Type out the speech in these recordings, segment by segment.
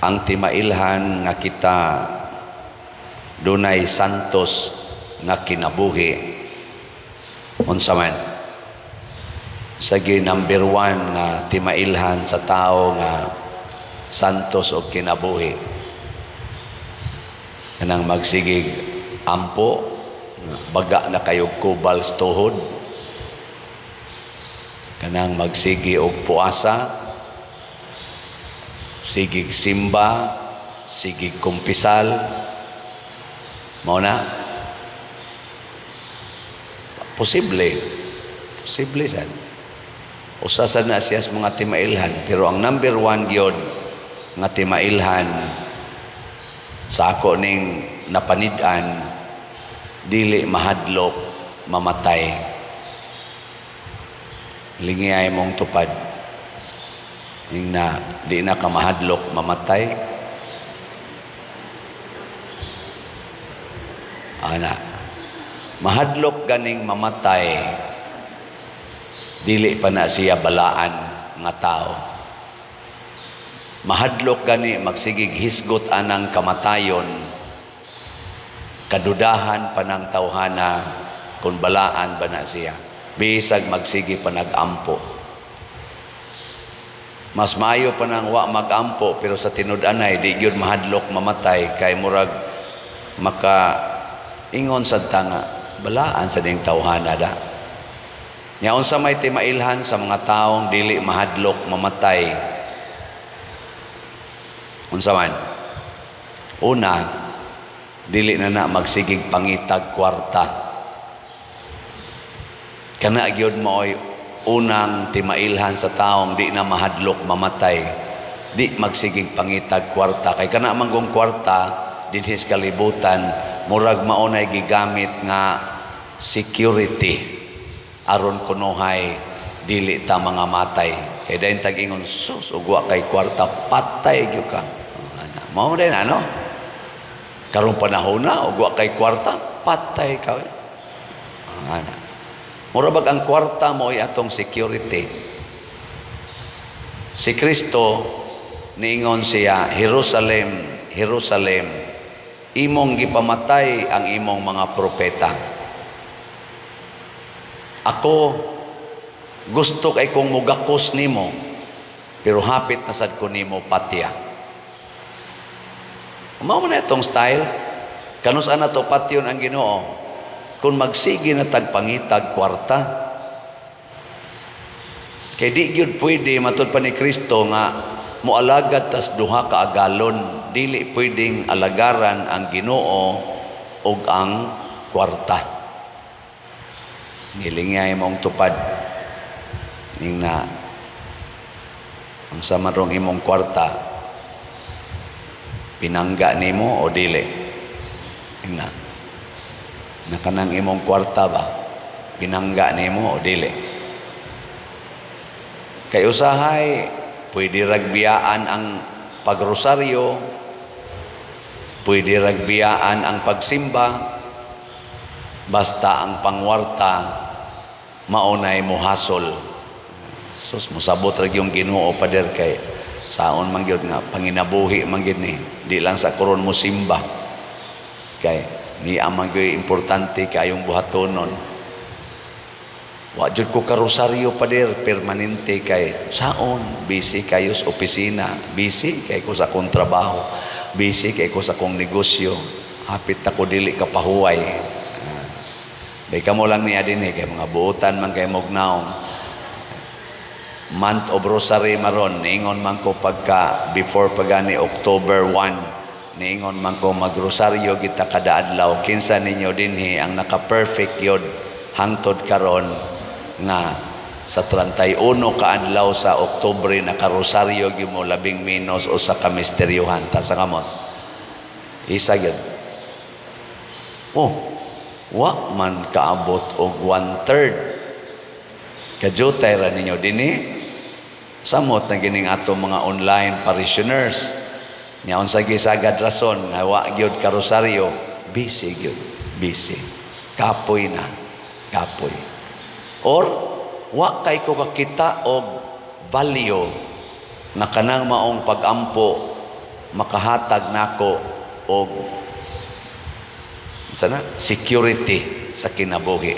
Ang timailhan nga kita dunay santos nga kinabuhi, unsa man? Sige, number one nga timailhan sa tao nga santos og kinabuhi, kanang magsigig ampo, baga na kayo kubal sa tuhod, kanang magsigi og puasa, sigig simba, sigig kumpisal, mao na? Posible, posible sad. Usa sad na siya sa mga timailhan, pero ang number one gyud nga timailhan sa ako ning napanid-an, dili mahadlok mamatay. Lingiyay mong tupad. Ing na di na ka mahadlok mamatay. Ana, mahadlok ganing mamatay, dili pa na siya balaan nga tao. Mahadlok gani magsigig hisgot anang kamatayon, kadudahan pa ng tawhana kung balaan ba na siya, bisag magsigi pa nag-ampo. Mas maayo pa nang wa mag-ampo, pero sa tinud-anay di gyud mahadlok mamatay, kay murag maka ingon sad ta nga balaan sa ding tawhana da. Nya unsa may timailhan sa mga taong dili mahadlok mamatay? Unsa man? Una, dili na na magsigig pangitag kwarta. Kana gyud maoy unang timailhan sa taong di na mahadlok mamatay. Di magsigig pangitag kwarta, kay kana manggong kwarta dinhi sa kalibutan, murag mao nay gigamit nga security aron kunuhay dili ta mga matay. Kay dayon tag-ingon, sus, ug wa kay kwarta, patay gyud ka. Mao din ano? Karong panahon na ug wa kay kwarta, patay ka. Ana. Mura bag ang kwarta mo ay atong security. Si Kristo niingon siya, "Jerusalem, Jerusalem, imong gipamatay ang imong mga propeta. Ako gusto kay kong mugakos nimo, pero hapit na sad ko nimo patya." Mao na itong style. Kanus-a nato patyon ang Ginoo kung magsige na tagpangitag kwarta? Kay di gyud pwede, matud pa ni Kristo, nga moalagad tas duha ka agalon. Dili pwedeng alagaran ang Ginoo ug ang kwarta. Ngilingay mong tupad. Ning na ang sa marong imong kwarta, pinangga nimo o dili? Ing na nakanang imong kwarta ba, pinangga nimo o dili? Kay usahay pwede ragbiyaan ang pagrosaryo, pwede ragbiyaan ang pagsimba, basta ang pangwarta maunay muhasol. Sus, musabot ra yung Ginoo, pader, kay saon man gyud nga panginabuhi man gyud ni, di lang sa koron mo simba, kay ni man gyud importante kayong buhatonon. Wa jud ko karosaryo, pader, permanente, kay saon, busy kayo sa opisina, busy kay ko sa akong trabaho, busy kay ko sa akong negosyo, hapit na ko dili ka pahuway. Bay kamo lang niya din eh, kay mga buotan man kay mognaong. Month of Rosary maron, niingon man ko pagka before pagani October 1, niingon man ko magrosaryo kita kada adlaw. Kinsa ninyo dinhi ang naka-perfect yod hangtod karon nga sa 31 ka adlaw sa Oktubre nakarosaryo gyud mo labing menos usa ka misteryohan? Ta sa kamot. Isa gyud. Oh, wa man kaabot og 1/3. Kajutay ra ninyo dinhi. Samot na gining ato mga online parishioners. Nya unsa gisagad rason nga wa gyud karosaryo? Busy gyud, busy. Kapoy na, kapoy. Or wa kay ko kakita og value nga kanang maong pagampo. makahatag nako og sana security sa kinabuhi.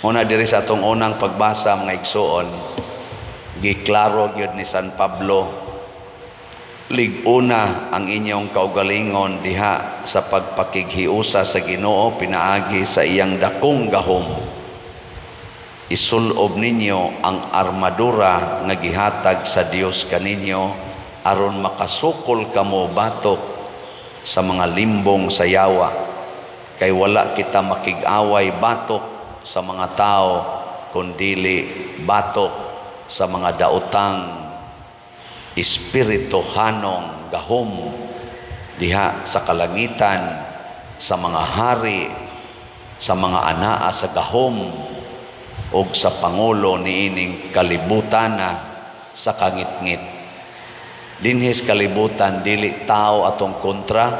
Una, diri sa atong unang pagbasa, mga igsuon, giklaro gyud ni San Pablo, "Lig-una ang inyong kaugalingon diha sa pagpakighiusa sa Ginoo pinaagi sa iyang dakong gahom. Isulob ninyo ang armadura nga gihatag sa Dios kaninyo aron makasukol kamo batok sa mga limbong sa yawa, kay wala kita makig-away batok sa mga tao kundili batok sa mga daotang espirituhanong gahom diha sa kalangitan, sa mga hari, sa mga anaa sa gahom ug sa pangulo niining kalibutana sa kangitngit." Dinhis kalibutan, dili tao atong kontra,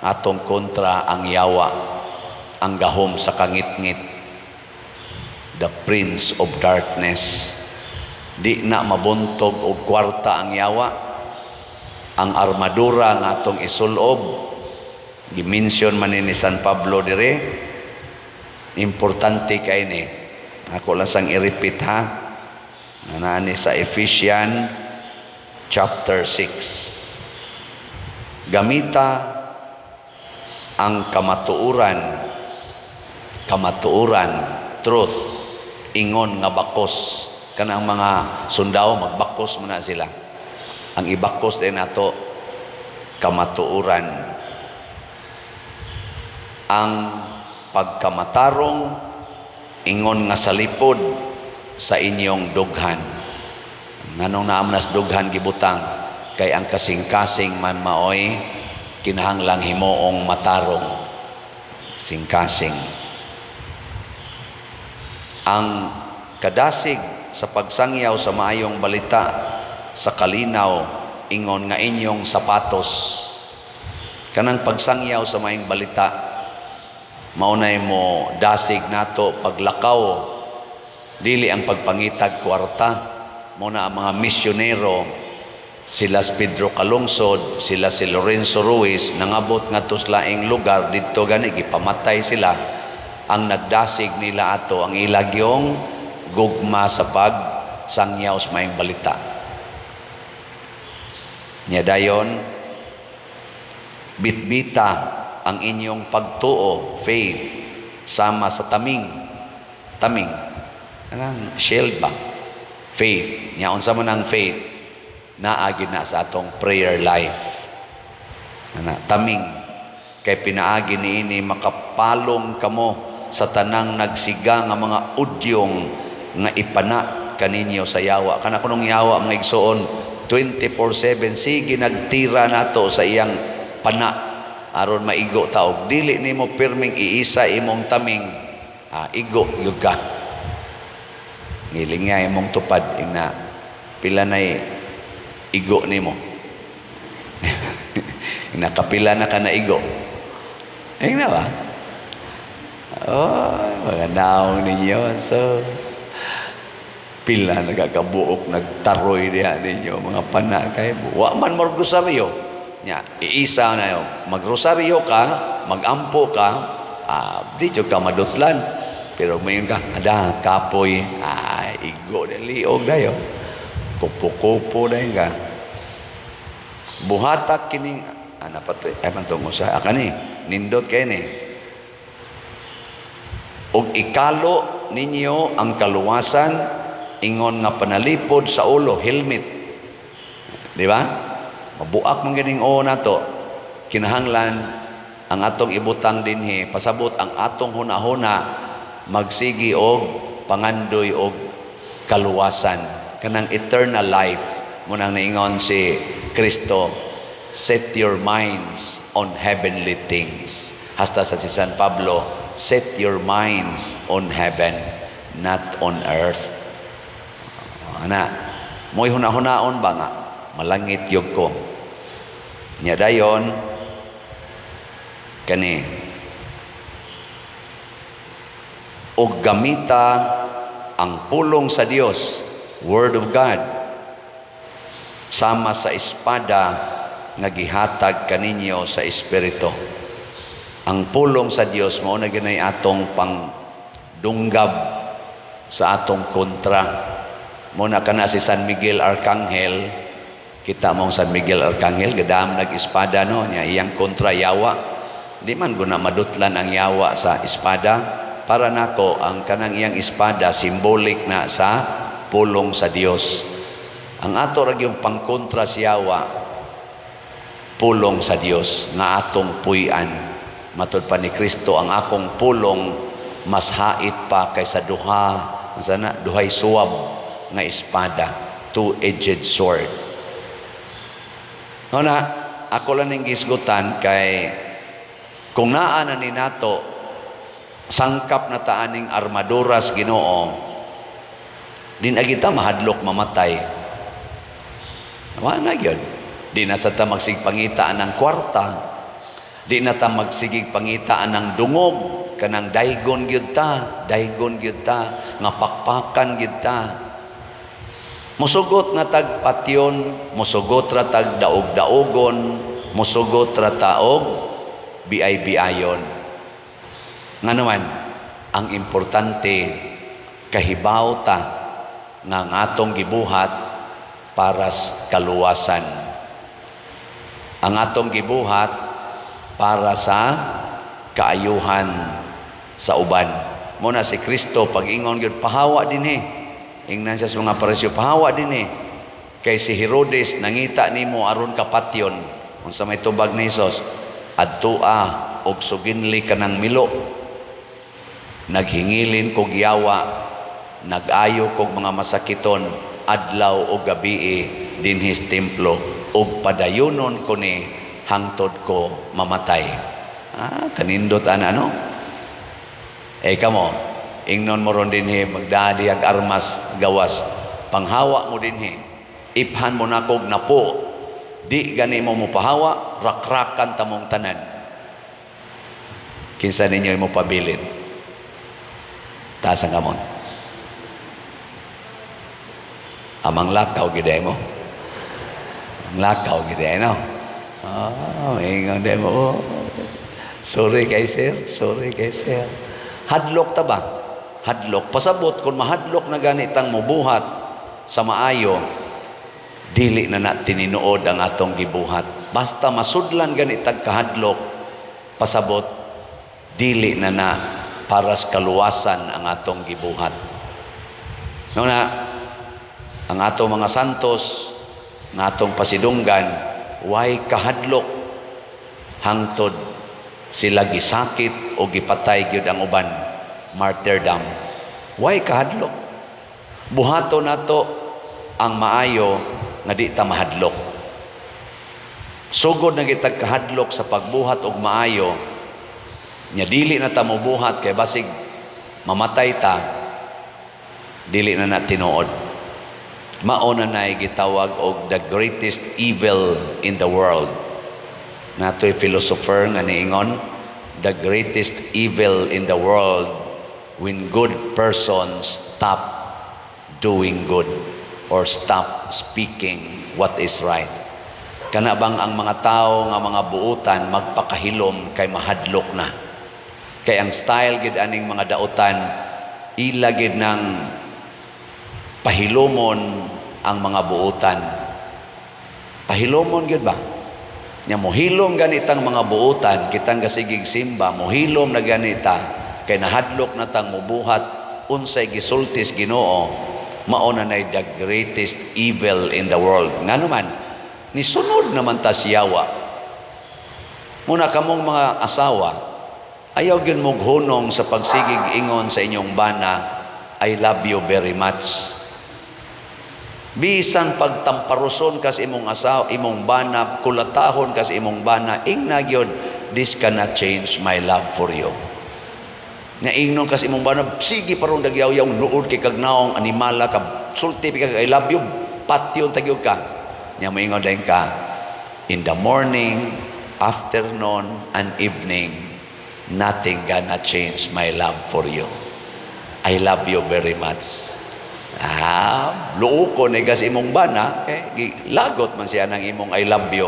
atong kontra ang yawa, ang gahom sa kangitngit, the prince of darkness. Di na mabuntog og kwarta ang yawa. Ang armadura nga atong isulob, gimension man ni San Pablo dire, importante kay ni ako lang sang i-repeat ha, naa ni sa Ephesians chapter 6. Gamita ang kamatuoran, kamatuoran, truth, ingon nga bakos. Kanang mga sundao magbakos man na sila. Ang ibakos din nato, kamatuoran. Ang pagkamatarong ingon nga salipod sa inyong dughan. Nganong naa man nas dughan gibutang? Kay ang kasing-kasing man maoy kinahanglang himuong matarong. Kasing-kasing. Ang kadasig sa pagsangyaw sa maayong balita sa kalinaw ingon nga inyong sapatos. Kanang pagsangyaw sa maayong balita, maunay mo dasig nato paglakaw, dili ang pagpangitag kwarta. Mo na ang mga misyonero, sila si Pedro Calungsod, sila si Lorenzo Ruiz, nangabot ngadto sa laing lugar didto gani gipamatay sila. Ang nagdasig nila ato ang ilagyong gugma sa pagsangyaw sa maayong balita. Nya dayon, bitbita ang inyong pagtuo, faith, sama sa taming. Taming. Kanang shield ba? Faith. Nya unsa man ang faith? Naagi na sa atong prayer life. Ana, taming. Kay pinaagi niini makapalong kamo sa tanang nagsiga nga mga udyong nga ipana kaninyo sa yawa. Kana kunong yawa, mga igsuon, 24/7 sige nagtira nato sa iyang pana aron maigo ta. Og dili nimo pirming iisa imong taming, igo gyud ka. Ngiling nga imong tupad, ingna pila nay igo nimo. Ingna kapila na ka na igo. Ingna ba? Oh, mga naong ninyo. So, pila nagkakabuok nagtaroy diha ninyo mga pana kay wa man mo rosaryo. Nya iisa na yo, magrosaryo ka, magampo ka, di jud ka madutlan. Pero mayon ka ada kapoy, igo na, liog dayo, kupo-kupo dayon ka. Buhata kining ana patoy ay man tungo sa kani, nindot kay ni. Ug ikalo ninyo ang kaluwasan ingon nga panalipod sa ulo, helmet. Di ba? Mabuak man ganing o nato. Kinahanglan ang atong ibutang dinhi, pasabot ang atong hunahuna magsigi og pangandoy og kaluwasan, kanang eternal life. Munang niingon si Kristo, "Set your minds on heavenly things." Hasta sa si San Pablo, "Set your minds on heaven, not on earth." Ana, mo'y hunahunaon ba nga malangit yug ko. Nya dayon kani, og gamita ang pulong sa Dios, word of God, sama sa espada nga gihatag kaninyo sa Espiritu. Ang pulong sa Dios mao na ginay atong pangdunggab sa atong kontra. Mo na kana si San Miguel Arcangel, kita mong San Miguel Arcangel gadam nag-espada, no? Nya iyang kontra yawa. Di man guna madutlan ang yawa sa espada. Para nako, ang kanang iyang espada symbolic na sa pulong sa Dios. Ang ato ra gyung pangkontra sa yawa, pulong sa Dios nga atong puy-an. Matud pa ni Kristo, "Ang akong pulong mas hait pa kaysa duha sana duhay suwab nga espada," two-edged sword. Na ako lang ning gisgutan kay kung naa na ni nato, sangkap na ta aning armaduras Ginoo, di na kita mahadlok mamatay. Wa na gyud. Di na sa ta magsigpangitaan ng kwarta, di na ta magsigig pangitaan ng dungog, kanang daygon gyud ta, daygon gyud ta nga pakpakan gyud ta. Musugot na tag patyon, musugot ra tag daog-daogon, musugot ra taog biay-biayon. Nga naman, ang importante, kahibaw ta nga ang atong gibuhat para sa kaluwasan. Ang atong gibuhat para sa kaayuhan sa uban. Muna si Kristo pag-ingon gyud, "Pahawa dinhi." Ingnan siya sa mga Pariseo, "Pahawa dinhi. Kay si Herodes nangita nimo aron kapatyon." Unsa may tubag ni Hesus? "Adtua og suginli kanang milo. Naghingilin kog yawa, nag-ayo kog mga masakiton adlaw o gabii dinhi sa templo, ug padayonon ko ni hangtod ko mamatay." Ah, kanindot ana, no? Eh kamo, ingnon mo ron dinhi, magdadi ang armas gawas, panghawa mo dinhi. Iphan mo na kog napo. Di gani mo mopahawa, rakrakan tamong tanan. Kinsa ninyo mo pabilin? Taas ang kamon. Amang lakaw gid mo. Ang lakaw gid no. Ah, ingon di mo. "Oh, sorry kay sir, sorry kay sir." Hadlok ta ba? Hadlok. Pasabot kung mahadlok na ganitang mubuhat sa maayo, dili na na tininuod ang atong gibuhat. Basta masudlan ganitag kahadlok, pasabot dili na na para sa kaluwasan ang atong gibuhat. No na, ang atong mga santos, ang atong pasidunggan, way kahadlok hangtod sila gisakit o gipatay gyud ang uban, martyrdom. Way kahadlok. Buhato nato ang maayo nga di ta mahadlok. Sugod na kitag kahadlok sa pagbuhat og maayo nya, dili na ta mobuhat kay basig mamatay ta, dili na na tinuod. Mao na nay gitawag og the greatest evil in the world. Natoy philosopher nga niingon, "The greatest evil in the world when good persons stop doing good or stop speaking what is right." Kana bang ang mga tao nga mga buutan magpakahilom kay mahadlok na. Kay ang style gid aning mga dautan, ila gid ng pahilumon ang mga buutan. Pahilumon gyud ba? Nya mohilom ganitang mga buutan, kitang gasigig simba, mohilom na ganita, kay nahadlok na tang mubuhat unsay gisultis Ginoo, mao na nay the greatest evil in the world. Ngano man, nisunod naman ta siyawa. Muna kamong mga asawa, ayaw gyud mong hunong sa pagsigig ingon sa inyong bana, "I love you very much." Bisan pagtamparuson kas imong asawa, imong bana, kulatahon kas imong bana, ingna gyud, "This cannot change my love for you." Nga ingnon kas imong bana, "Sige parong nagyaw-yaw, nuod kay kag naong, animala ka, sulti kag I love you, patyon tagyog ka." Nya moingon din ka, "In the morning, afternoon, and evening, nothing gonna change my love for you. I love you very much." Ah, luoko ni gas imong bana kay lagot man siya ng imong I love you.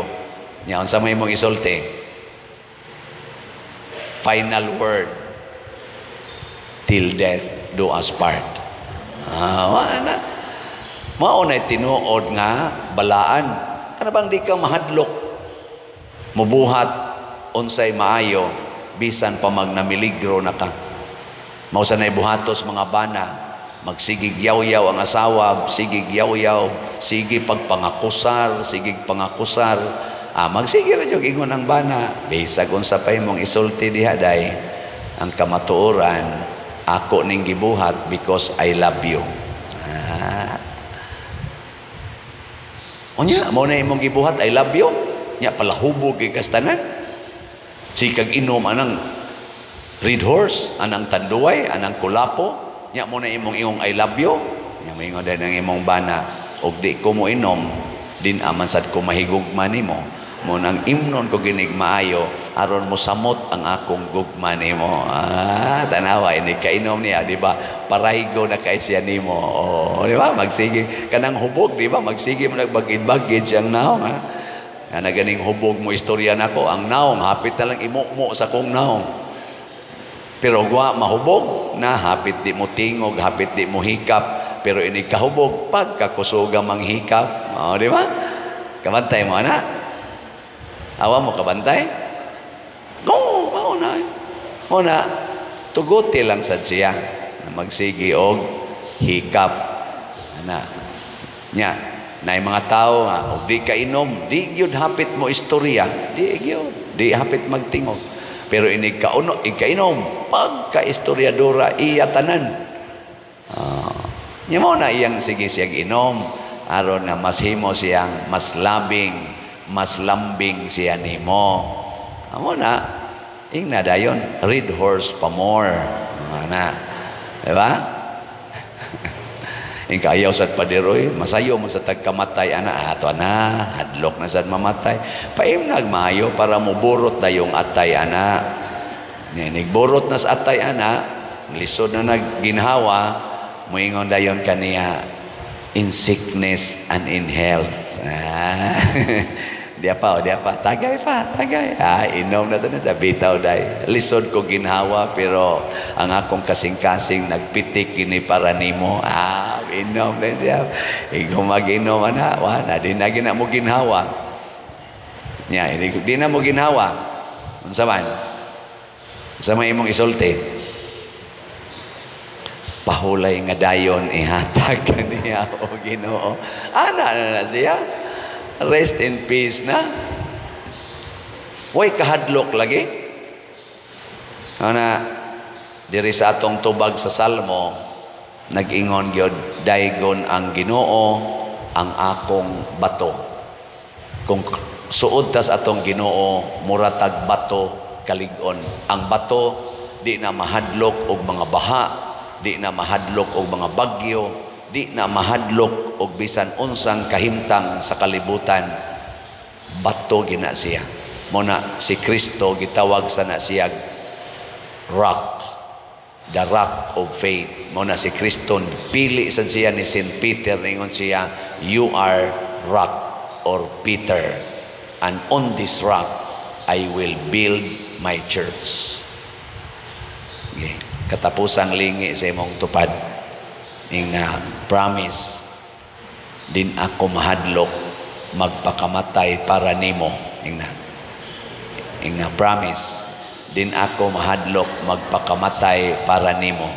Nya unsa may imong isulti? Final word, "Till death do us part." Ah, wala na. Mao na tinuod nga balaan. Kana bang di ka mahadlok mubuhat unsay maayo bisan pa magnamiligro na ka. Mao sa nay buhatos mga bana, magsigig yaw-yaw ang asawa, sigig yaw-yaw, sige pagpangakusar, sigig pangakusar. Ah, magsige ra jud ingon ang bana, bisag unsa pa imong isulti diha day, ang kamatuoran ako ning gibuhat because I love you. Ah. Unya, mao na imong gibuhat, I love you. Nya palahubog kay kastanan. Sikag inom anang Red Horse, anang Tanduay, anang Kulapo. Nya mo na imong ingong I love you. Nya moingon din ang imong bana, og di ko mo inom, din aman sad ko mahigugma nimo. Mo nang imnon ko ginig maayo aron mo samot ang akong gugma nimo. Ah, tanawa ini kainom niya, di ba? Paraygo na kay siya nimo. Oh, di ba? Magsige kanang hubog, di ba? Magsige mo nagbagid-bagid siyang naong. Ha? Nga na ganing hubog mo istorya nako, ang naong hapit na lang imumo sa kong naong. Pero gwa mahubog na hapit di mo tingog, hapit di mo hikap, pero ini kahubog pagkakusuga mang hikap. Oh, di ba? Kabantay mo ana. Awa mo kabantay? Go, mao na. Mao na tuguti lang sad siya na magsigi og hikap. Ana. Nya, naay mga tao nga og di ka inom, di gyud hapit mo istorya, di gyud, di hapit magtingog. Pero inig kauno, ikainom, pagka istoryadora iya tanan. Nya mo na iyang sige siyang inom aron nga mas himo siyang mas labing, mas lambing siya nimo. Amo na ingna dayon, Red Horse pa more. Ana. Di ba? Ing kaayaw sad paderoy, masayo man sa tagkamatay ana ato ana, hadlok na sad mamatay. Paimnag maayo para moburot dayong atay ana. Nya nigburot na sa atay ana, lisod na nagginhawa, moingon dayon kaniya, "In sickness and in health." Ah. Dia pa, oh, dia pa. Tagay pa, tagay. Ah, inom na sa bitaw day. Lisod ko ginhawa pero ang akong kasing-kasing nagpitik gini para nimo. Ah, inom na siya. Ikaw mag-inom ana, wa na di na gina mo ginhawa. Nya, hindi di na mo ginhawa. Unsa man? Sa may imong isulti? Pahulay nga dayon ihatag kaniya o Ginoo. Ana na na siya. Rest in peace na. Way kahadlok lagi. Ana diri sa atong tubag sa Salmo, nag-ingon gyud, "Daygon ang Ginoo ang akong bato." Kung suod tas atong Ginoo, muratag bato kalig-on. Ang bato di na mahadlok og mga baha, di na mahadlok og mga bagyo, di na mahadlok og bisan unsang kahimtang sa kalibutan. Bato gina siya. Mo na si Kristo gitawag sa na siya rock, the rock of faith. Mo na si Kristo pili sad siya ni Saint Peter, ningon siya, "You are rock or Peter, and on this rock I will build my church." Okay. Katapusang lingi sa imong tupad ing na promise, "Din ako mahadlok magpakamatay para nimo." Ing na promise, "Din ako mahadlok magpakamatay para nimo."